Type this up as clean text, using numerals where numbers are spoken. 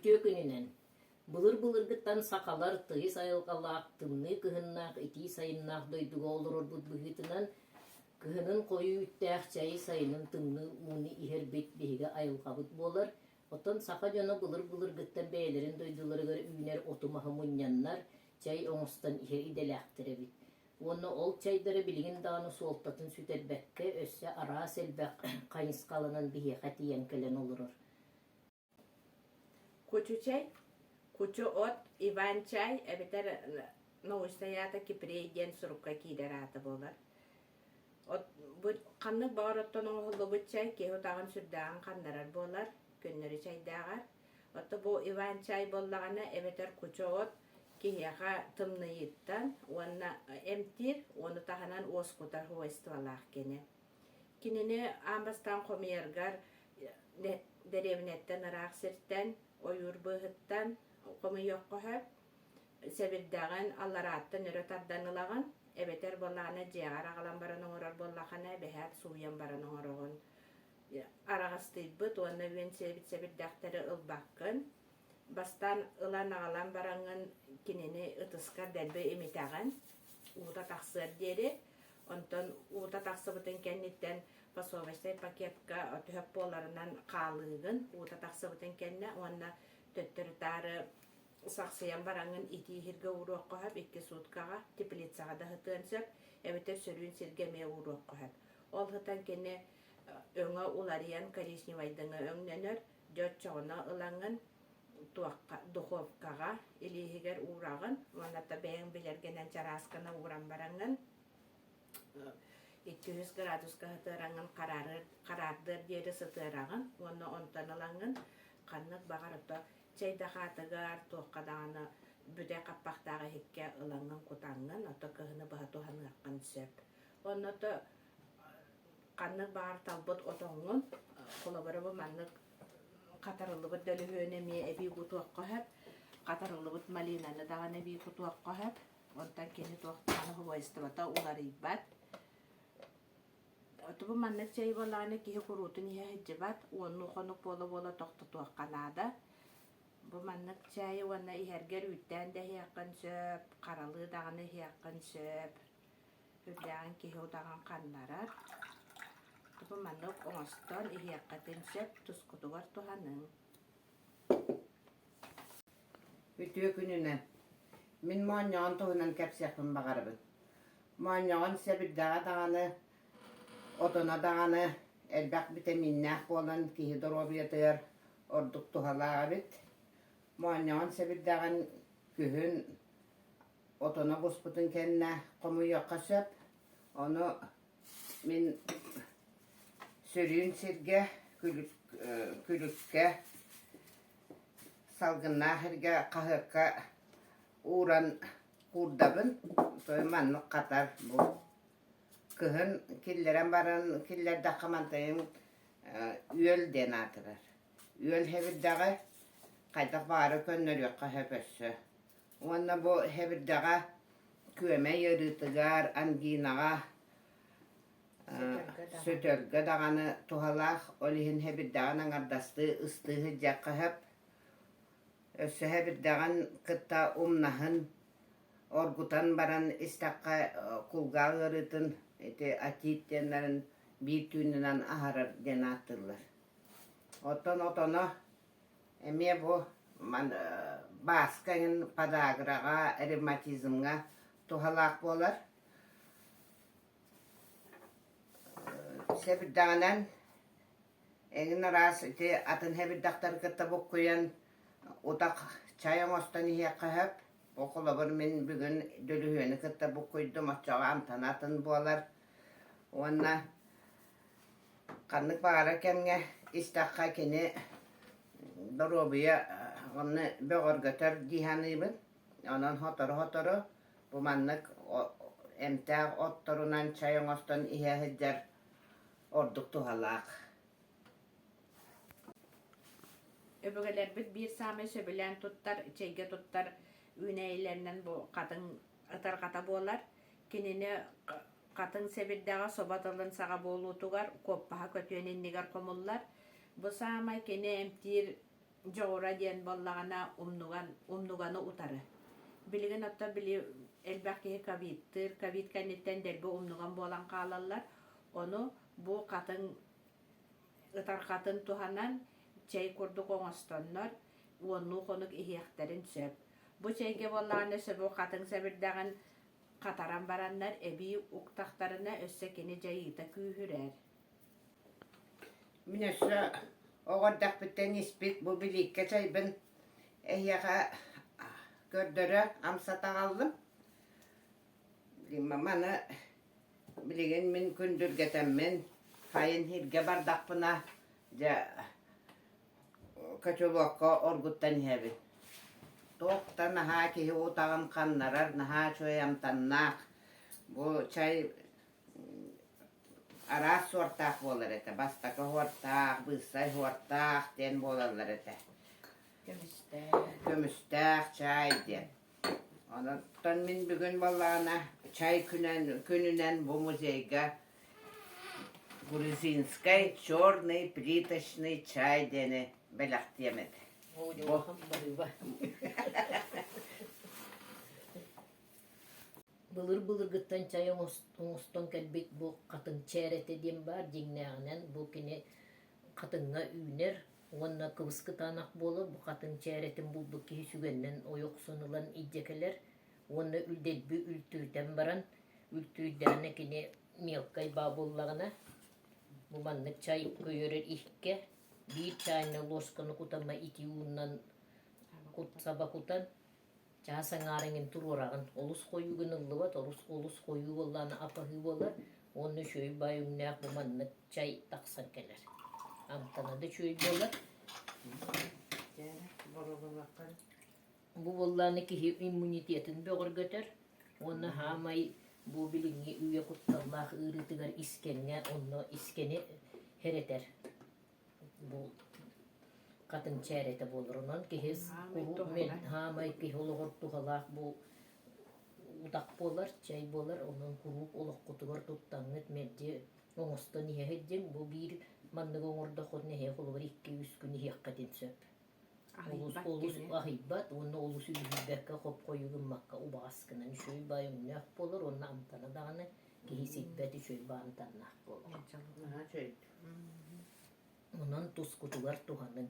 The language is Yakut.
Үтүө күнүнэн! Былыр-былыргыттан сахалар тыйыс айылҕалаах, тымныы кыһыннаах, итии сайыннаах дойдуга олорорбут быһыытынан, кыһынын хойуу үүттээх чэйи, сайынын тымныы ууну иһэрбит биһиги айылҕабыт буолар. Оттон саха дьоно былыр-былыргыттан бэйэлэрин дойдуларыгар үүнэр оту-маһы мунньаннар, чэй оҥостон иһэр идэлээхтэр эбит. Уонна ол чайдара билигин даҕаны суолтатын сүтэрбэккэ, өссө араас элбэх хайысхаланан биһиэхэ тиийэн кэлэн олорор. Кучу чэй, кучу от, иван-чай эбэтэр научнай аата кипрей диэн сурукка киирэр аата буолар. От бу ханнык баҕар оттон оҥоһуллубут чай киһи утаҕын сүрдээҕин ханнарар буолар, көннөрү чайдааҕар. Ото бу иван-чай буоллаҕына эбэтэр кучу от киһиэхэ тымныйыыттан уонна эмтиир, ону таһынан уоскутар свойстволаах кини. Кинини аан бастаан хомуйаргар дэриэбинэттэн ыраах сиртэн, ойуур быыһыттан хомуйуохха сөп. Сэбирдэҕин алларааттан өрө тардан ылаҕын, эбэтэр буоллаҕына дьиэҕэр аҕалан баран оҥорор буоллаххына, эбэһээт сууйан баран оҥороҕун. Араҕастыйбыт уонна үөн сиэбит сэбирдэхтэри ылбаккын. Бастаан ылан аҕалан бараҥҥын кинини ытыскар дэлби имитэҕин, уута тахсыар диэри. Онтон уута тахсыбытын кэнниттэн фасовочнай пакетка төһө буоларынан хаалыыгын уута тахсыбытын кэннэ уонна төттөрү-таары сахсыйан бараҥҥын итии иһиргэ ууруохха сөп икки суткаҕа теплицаҕа да сытыан сөп эбэтэр сөрүүн сиргэ эмиэ ууруохха сөп. Ол сытан кини өҥө уларыйан коричневайдыҥы өҥнөнөр, дьэ оччоҕуна ылаҥҥын туохха духовкаҕа илииһигэр уураҕын уонна бэйэҥ билэргинэн чараасканы ууран бараҥҥын 200 градуска сытыараҥҥын хараардыар диэри сытыараҕын уонна онтон ылаҥҥын ханнык баҕар ото чэй да хаатыгар туохха даҕаны бүтэй хаппахтаах иһиккэ ылаҥҥын кутаҥҥын ото кыһыны быһа туһаныаххын сөп. Онно ото ханнык баҕар талбыт отоҥҥун холобура бу маннык Хатарыллыбыт дөлүһүөнү эмиэ эбии кутуохха сөп, хатарыллыбыт малинаны даҕаны эбии кутуохха сөп. Онтон кини туох даҕаны свойствота уларыйбат. Бу маннык чэй буоллаҕына киһи куруутун иһэ сылдьыбат, уоннуу хонук буола-буола тохтотуохха наада. Бу маннык чэйи уонна иһэргэр үүттээн да иһиэххин сөп, харалыы даҕаны иһиэххин сөп. Үрдээҕин киһи утаҕын ханнарар. Бу маннык оҥостон иһиэххитин сөп, тускутугар туһаныҥ. Үтүө күнүнэн! Мин моонньоҕон туһунан кэпсиэхпин баҕарабын. Моонньоҕон сэбирдэҕэ даҕаны, отоно даҕаны элбэх битэмииннээх буолан киһи доруобуйатыгар ордук туһалаах эбит. Моонньоҕон сэбирдэҕин күһүн Отоно буспутун кэннэ хомуйуохха сөп. Ону мин сөрүүн сиргэ, күлүк, күлүккэ, салгыннаах сиргэ хаһыакка ууран куурдабын. Той маннык хатар бу. Кыһын киллэрэн баран киллэрдэххэ мантайын үөл диэн аатырар. Үөл сэбирдэҕи хайдах баҕарар көннөрүөххэ сөп өссө. Уонна бу сэбирдэҕэ күөмэй ыарыытыгар, ангинаҕа, сөтөлгө даҕаны туһалаах. Ол иһин сэбирдэҕин аҥардастыы ыстыы сылдьыахха сөп. Өссө сэбирдэҕин кытта умнаһын оргутан баран истэххэ кулгаах ыарыытын ити отит диэннэрин биир түүнүнэн аһарар диэн ааттыыллар. Оттон отоно Эмиэ бу бааска эҥин подаграҕа, ревматизмҥа туһалаах буолар. Сэбирдэҕинэн эҥин араас ити атын сэбирдэхтэри кытта буккуйан утах чай оҥостон иһиэххэ сөп. Бу холобур мин бүгүн дөлүһүөнү кытта буккуйдум, оччоҕо амтана атын буолар. Уонна Ханнык баҕарар кэмҥэ истэххэ кини доруобуйа онно бөҕөргөтөр дии саныыбын. Онон сотору-сотору бу маннык эмтээх отторунан чай оҥостон иһэ сылдьар ордук туһалаах. Өбүгэлэрбит биир саамай сөбүлээн туттар, чэйгэ туттар үүнээйилэринэн бу хатыҥ ытарҕата буолар. Кинини Хатыҥ сэбирдэҕэ собо тылын саҕа буолуутугар куоппаһа көтүөн иннигэр хомуллар. Бу саамай кини эмтиир Дьоҕура диэн буоллаҕына умнуган, умнуганы утары. Билигин оттон били элбэх киһи ковидтыыр, ковид кэнниттэн дэлби умнуган буолан хаалаллар. Ону бу хатыҥ ытарҕатын туһанан чэй курдук оҥостоннор уоннуу хонук иһиэхтэрин сөп. Бу чэйгэ буоллаҕына сөбү хатыҥ сэбирдэҕин хатаран бараннар эбии уктахтарына өссө кини дьайыыта күүһүрэр. Мин өссө оҕо эрдэхпиттэн испит бу билииккэ чайбын эһиэхэ көрдөрө амсата аҕаллым. Маны билигин мин күндүргэтэммин хайын иһиргэ бардахпына дьэ котелокка оргуттан иһэбин. Туох да наһаа киһи утаҕын ханнарар, наһаа үчүгэй амтаннаах. Бу чай араас суортаах буолар этэ. Бастакы суортаах, быыссай суортаах диэн буолаллар этэ. Көмүстээх. Көмүстээх чай диэн. Онон мин бүгүн буоллаҕына чай күнэн, күнүнэн бу музейга грузинскай черный плиточный чай диэни бэлэхтиэм этэ. Бу. Былыр-былыргыттан чай оҥостон кэлбит бу хатыҥ чээрэтэ диэн баар, дьиҥнээҕинэн бу кини хатыҥҥа үүнэр уонна кыбыс кытаанах буолар. Бу хатыҥ чээрэтин булбут киһи сүгэннэн ойо охсон ылан илдьэ кэлэр уонна дэлби үлтүрүтэн баран, үлтүрүйдэҕинэ кини мелкай баа буоллаҕына, бу маннык чай көйөрөр иһиккэ биир чаайна ложканы кутамма итии уунан кут саба кутан Чаас аҥаара эҥин туруораҕын. Олус хойуу гыныллыбат, олус олус хойуу буоллаҕына апаһыы буолар уонна үчүгэй баай өҥнөөх бу маннык чай тахсан кэлэр. Амтана да үчүгэй буолар. Бу буоллаҕына киһи иммунитетын бөҕөргөтөр уонна хаамай бу билиҥҥи үйэ кутталлаах ыарыытыгар искэҥҥэ онно искэни хэрэтэр. Бу хатыҥ чээрэтэ буолар. Онон киһи хаамай киһи олоҕор туһалаах бу утах буолар, чэй буолар. Онон куруук олоххутугар туттаҥҥыт мэлдьи оҥостон иһэ сылдьыҥ. Бу биир манныгы оҥордоххут нэһиэхэ холобур 2-3 күн иһиэххитин сөп. Олус олус аһыйбат уонна олус үлүһүйбэккэ хоп-хойуу гыммакка убаҕас гынан үчүгэй баай өҥнөөх буолар уонна амтана даҕаны киһи сирбэт үчүгэй баай амтаннаах буолар. Онон тускутугар туһаныҥ.